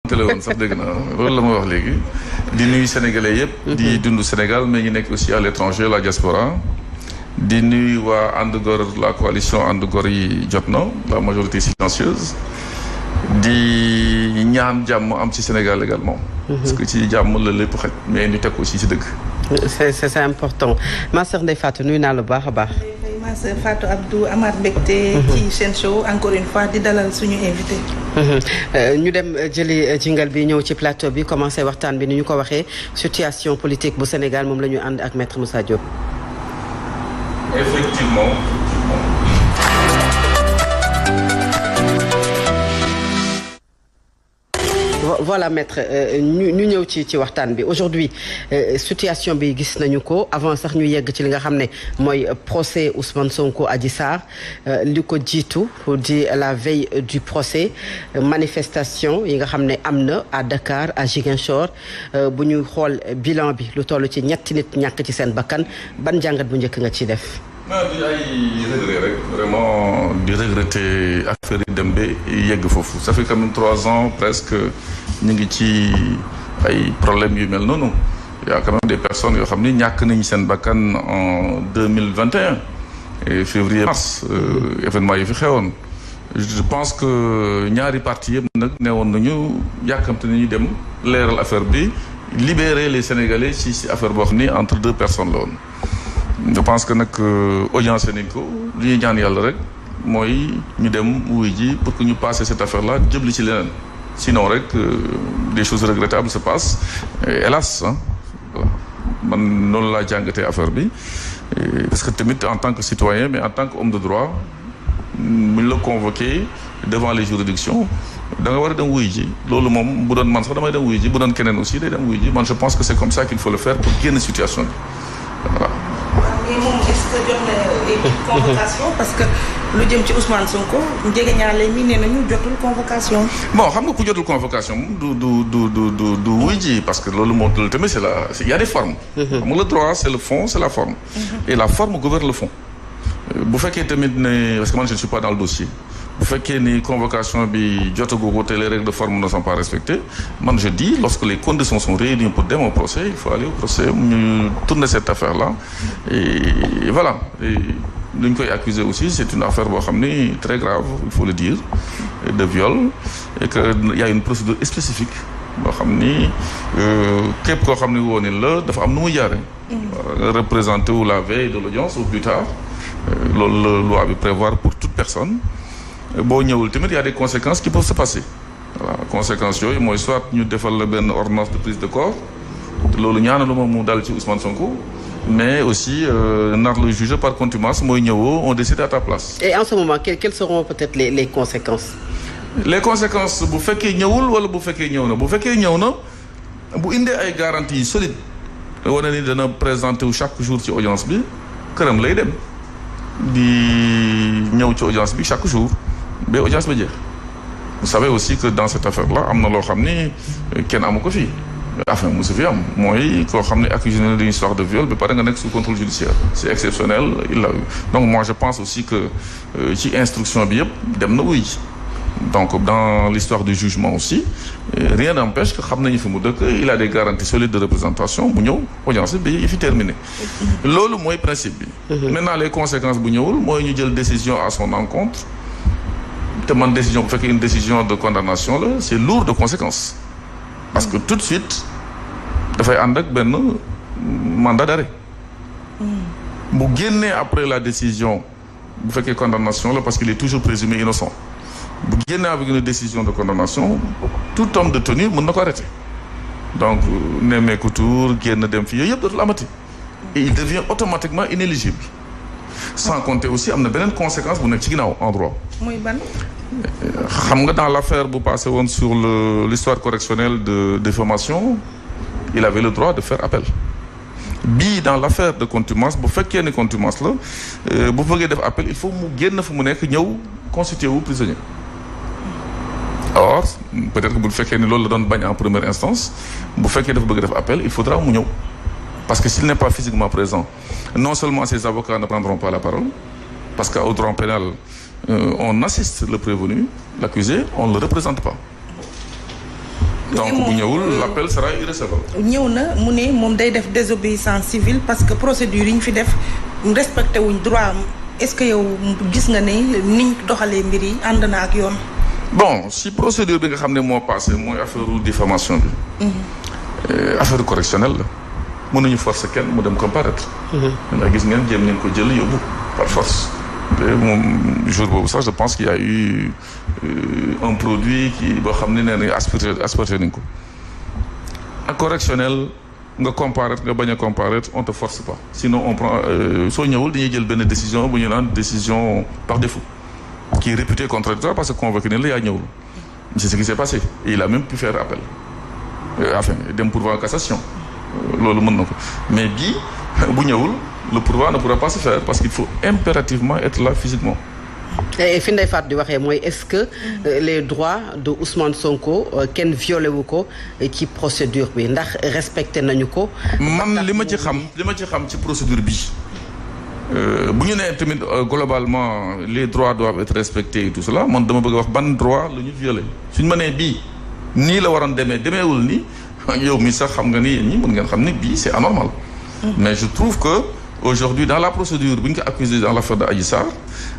télé woon sax dégg na loolu la ma wax léegi di nuyu sénégalais yëpp di dund Sénégal mais ñu nekk aussi à l'étranger la diaspora di nuyu waa ànd gor la coalition ànd gor yi jot na la majorité silencieuse di ñaan jàmm am ci Sénégal également parce que ci jàmm la lépp xaj mais ñu teg aussi ci dëgg c'est important ma sœur Ndeye Fatou nuyu naa la baax a baax Fatou Abdou amaat mbégte ci seen show encore une fois di dalal suñu invité ñu dem jëli jingle bi ñëw ci plateau bi commencé waxtaan bi ni ñu ko waxee situation politique bu Sénégal moom la ñu ànd ak maître Moussa Diop. Effectivement. Voilà maître ñu ñëw ci waxtaan bi aujourd'hui situation bi gis nañu ko avant sax ñu yegg ci li nga xam ne mooy procès Ousmane Sonko Adji Sarr li ko jiitu di la veille du procès manifestation yi nga xam ne am na à Dakar à Ziguinchor bu ñu xool bilan bi lu toll ci ñetti nit ñàkk ci seen bakkan ban jàngat bu njëkk nga ciy def. di ay regret rek vraiment di regretter affaire yi dem ba yegg foofu ça fait quand même 3 ans presque ñu ngi ci ay problèmes yu mel noonu y a quand même des personnes yoo xam ni ñàkk nañu seen bakkan en 2021 et février mars événement yi fi xewoon je pense que ñaari parti yëpp nag newoon nañu yàkkamte nañu dem leeral affaire bi libérer les Sénégalais ci affaire boo xam ni entre 2 personnes la woon je pense que nag audience nañ ko li ñuy ñaan yàlla rek mooy ñu dem wuy ji pour que ñu passer cette affaire là jëbli ci leneen sinon rek des choses regrettables se passent hélas voilà man noonu laa jàngatee affaire bi parce que tamit en tant que citoyen mais en tant que homme de droit bu ñu la convoqué devant les juridictions da nga war a dem wuy ji loolu moom bu doon man sax damay dem wuy ji bu doon keneen aussi day dem wuy ji man je pense que c'est comme ça qu'il faut le faire pour génn situation bi voilà. mais moom est-ce que jot na convocation parce que lu jëm ci Ousmane Sonko njegeñaale mi nee nañu jotul convocation. bon xam nga ku jotul convocation moom du wuy ji parce que loolu moo loolu tamit il y a des formes. xam nga le droit c'est le fond c'est la forme. et la forme gouverne le fond. bu fekkee tamit ne parce que man je ne suis pas dans le dossier. bu fekkee ni convocation bi jotagu ko te les règles de forme ne sont pas respectées man je dis lorsque les conditions sont réunies pour dem au procès il faut aller au procès ñu tourner cette affaire là et voilà et lu ñu koy accuser aussi c'est une affaire boo xam ni très grave il faut le dire de viol et que il y a une procédure spécifique boo xam ni képp koo xam ni woo ni la dafa am nu muy jaare représenter wu la veille de l'audience ou plus tard loolu la loi bi prévoir pour toute personne boo ñëwul tamit y a des conséquences qui peuvent se passer voilà conséquences yooyu mooy soit ñu defal la benn ordonnance de prise de corps te loolu ñaanaluma mu dal ci Ousmane Sonko mais aussi nar le juger par contumace mooy ñëwoo on décide à ta place. Et en ce moment quelles seront peut-être les conséquences. Les conséquences bu fekkee ñëwul wala bu fekkee ñëw na bu fekkee ñëw na bu indee ay garanties solides wane ni dana présenter wu chaque jour ci audience bi këram lay dem di ñëw ci audience bi chaque jour. ba audience ba jeex vous savez aussi que dans cette affaire là am na loo xam ni kenn amu ko fii enfin mosu fi am mooy koo xam ne accusé na d'une histoire de viol ba pare nga nekk sous contrôle judiciaire c'est exceptionnel il l'a eu donc moi je pense aussi que ci instruction bi yëpp dem na wuy ji donc dans l'histoire du jugement aussi rien n'empêche que xam nañu fi mu dëkk il a des garanties solides de représentation bu ñëw audience bi yi fi terminé loolu mooy principe bi maintenant les conséquences bu ñëwul mooy ñu jël décision à son encontre te man décision bu fekkee une décision de condamnation la c'est lourd de conséquences parce que tout de suite dafay ànd ak benn mandat d'arrêt bu génnee après la décision bu fekkee condamnation la parce qu'il est toujours présumé innocent bu génnee avec une décision de condamnation tout homme de tenue mën na ko arrêter donc nemmeeku tour génn dem fi yooyu yëpp dootul amati et il devient automatiquement inéligible sans compter aussi am na beneen conséquence bu nekk ci ginnaaw en droit. muy ban. xam nga dans l'affaire bu passé woon sur l'histoire correctionnelle de diffamation il avait le droit de faire appel bii dans l'affaire de contumace bu fekkee ne contumace la bu bëggee def appel il faut mu génn fu mu nekk ñëw constitué wu prisonnier or peut-être que bu fekkee ni loolu la doon bañ en première instance bu fekkee dafa bëgg def appel il faudra mu ñëw parce que s'il n'est pas physiquement présent non seulement ses avocats ne prendront pas la parole parce qu'au droit pénal on assiste le prévenu l'accusé on ne le représente pas donc bu ñëwul l'appel sera irrecevable. ñëw na mu ne moom day def désobéissance civile parce que procédure yi ñu fi def respecté wuñ droit am est-ce que yow gis nga ne niñ doxalee mbir yi ànd na ak yoon. bon si procédure bi nga xam ne moo passé mooy affaire diffamation bi. affaire correctionnelle la. mënuñu forcer kenn mu dem comparaître. ndax gis ngeen jéem nañ ko jël yóbbu par force. moom jour boobu sax je pense qu'il y a eu un produit qui boo xam ne nee nañ aspiré nañ ko. ak correctionnel nga comparaître nga bañ a comparaître on te force pas sinon on prend soo ñëwul dañuy jël benn décision bu ñu naan décision par défaut. qui est réputé contradictoire parce que convoqué ne la yaa ñëwul. c'est ce qui s'est passé et il a même pu faire appel. enfin dem pourvoi en cassation. loolu mën na ko mais bii bu ñëwul le pourvoi ne pourra pas se faire parce qu'il faut impérativement être là physiquement. et fi Ndeye Fatou di waxee mooy est-ce que les droits de Ousmane Sonko kenn violé wu ko ci procédure bi ndax respecté nañu ko. man li ma ci xam ci procédure bi bu ñu nee tamit globalement les droits doivent être respectés et tout cela man dama bëgg a wax ban droit la ñu violé suñu ma nee bii nii la waroon demeewul nii. yow mi sax xam nga ni yéen ñi mën ngeen xam ni bii c'est anormal. mais je trouve que aujourd'hui dans la procédure bu ñu ko accusé dans l'affaire de Adji Sarr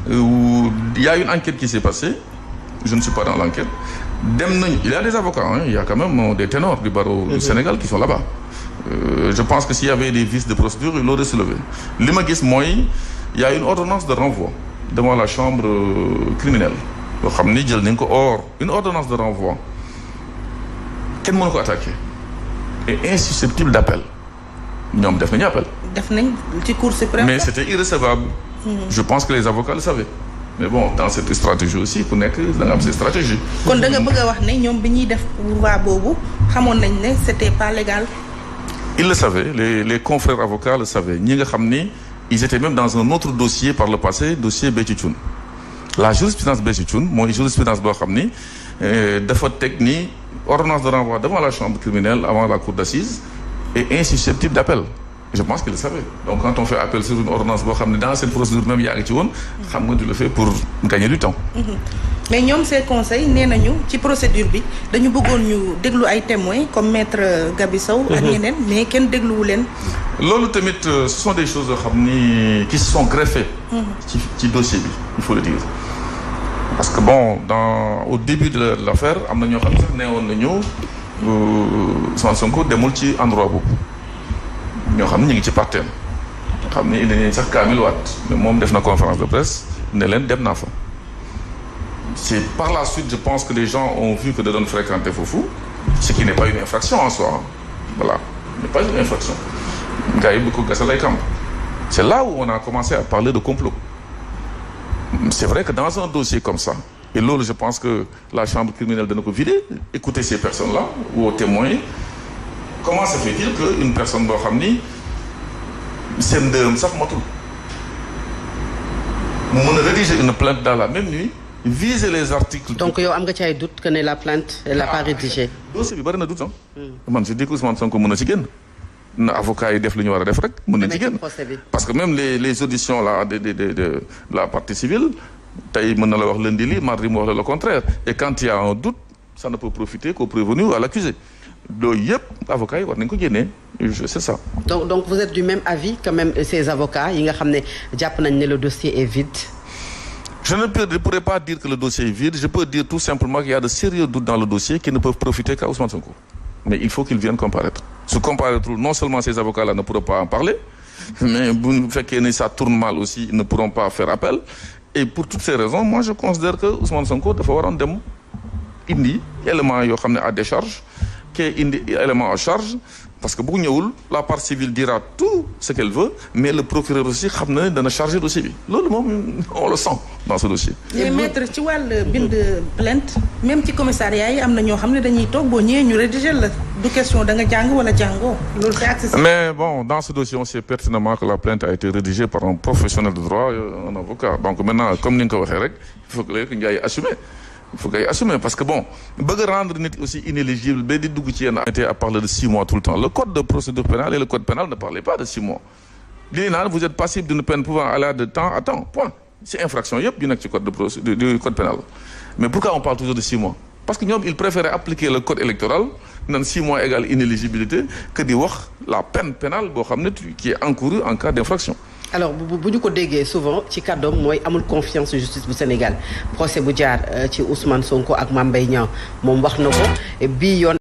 il y a une enquête qui s'est passée je ne suis pas dans l'enquête dem nañu il y a des avocats il y a quand même des ténors du barreau du Sénégal qui sont là-bas. je pense que s'il y avait des vices de procédure ils l'auraient soulevé li ma gis mooy il y a une ordonnance de renvoi devant la chambre criminelle yoo xam ni jël nañ ko or une ordonnance de renvoi kenn mënu ko attaquer. est insusceptible d'appel ñoom def nañu appel. def nañ ci Cour suprême. mais c'était irrecevable. je pense que les avocats le savaient. mais bon dans cette stratégie aussi ku nekk da nga am cette stratégie. kon da nga bëgg a wax ne ñoom bi ñuy def pourvoi boobu xamoon nañ ne c'était pas légal. ils le savaient les confrères avocats le savaient ñi nga xam ni ils étaient même dans un autre dossier par le passé dossier Béthio Thioune. la jurisprudence Béthio Thioune mooy jurisprudence boo xam ni dafa teg ni. ordonnance de renvoi devant la chambre criminelle avant la cour d'assises est insusceptible d'appel. Je pense qu'il le savait. Donc quand on fait appel sur une ordonnance boo xam ne dans cette procédure même yaa ngi ci woon xam nga tu le fais pour gagner du temps. mais ñoom ces conseils nee nañu ci procédure bi dañu bëggoon ñu déglu ay témoins comme maître Gabi Sow ak ñeneen mais kenn dégluwu leen. loolu tamit ce sont des choses yoo xam ni qui se sont greffées. ci dossier bi il faut le dire. parce que bon au début de l'affaire am na ñoo xam ne sax neewoon nañu Ousmane Sonko demul ci endroit boobu ñoo xam ne ñu ngi ci parteem xam ne indi nañ sax kaamil waat mais moom def na conférence de presse ne leen dem naa fa. c'est par la suite je pense que les gens ont vu que da doon fréquenter foofu ce qui n'est pas une infraction en soi voilà n'est pas une infraction gars yi bu ko gasal ay camp c'est là où on a commencé à parler de complot. C'est vrai que dans un dossier comme ça et loolu je pense que la chambre criminelle dana ko vider écouter ces personnes-là ou aux témoins comment se fait-il que une personne boo xam ni seen ndëam sax matul mu mën a rédiger une plainte dans la même nuit viser les articles. donc yow am nga ci ay doute que ne la plainte elle n'a pas rédigé. dossier bi bari na doute man je dis que Ousmane Sonko mën na ci génn. na avocat yi def li ñu war a def rek mën na ci génn parce que même les auditions là de la partie civile tey mën na la wax lundi li mardi mu wax la le contraire et quand il y a un doute ça ne peut profiter qu'au prévenu ou à l'accusé loolu yëpp avocats yi war nañ ko génnee c'est ça. donc vous êtes du même avis que même ces avocats yi nga xam ne jàpp nañ ne le dossier est vide. Je ne pourrais pas dire que le dossier est vide je peux dire tout simplement qu'il y a de sérieux doutes dans le dossier qui ne peuvent profiter qu'à Ousmane Sonko. mais il faut qu'ils viennent comparaître su comparaître non seulement ces avocats-là ne pourront pas en parler mais bu fekkee ne ça tourne mal aussi ils ne pourront pas faire appel et pour toutes ces raisons moi je considère que Ousmane Sonko dafa waroon dem indi élément yoo xam ne à décharge kee indi élément à charge parce que bu ñëwul la part civile dira tout ce qu'elle veut mais le procureur aussi xam na ne dana charger dossier bi loolu moom on le sent dans ce dossier. mais maître ci wàll bind plainte même ci commissariat yi am na ñoo xam ne dañuy toog boo ñëwee ñu rédiger la du question da nga jàng wala jàngoo loolu c'est accessible. mais bon dans ce dossier on sait pertinemment que la plainte a été rédigée par un professionnel de droit un avocat donc maintenant comme ni nga ko waxee rek il faut que ngay assumer. Il faut ngay assumer parce que bon bëgg rendre nit aussi inéligible ba di dugg ci yenn été à parler de 6 mois tout le temps le code de procédure pénale et le code pénal ne parlaient pas de 6 mois lii naan vous êtes passible d'une peine pouvant aller de temps à temps point c'est infraction yëpp yu nekk ci code de procédure du code pénal mais pourquoi on parle toujours de 6 mois parce que ñoom ils préféraient appliquer le code électoral nan 6 mois égale inéligibilité que di wax la peine pénale boo xam ne qui est encourue en cas d'infraction. alors bu ñu ko déggee souvent ci kàddoom mooy amul confiance en justice bu Sénégal procès bu jaar ci Ousmane Sonko ak Mame Mbaye Niang moom wax na ko bii yoon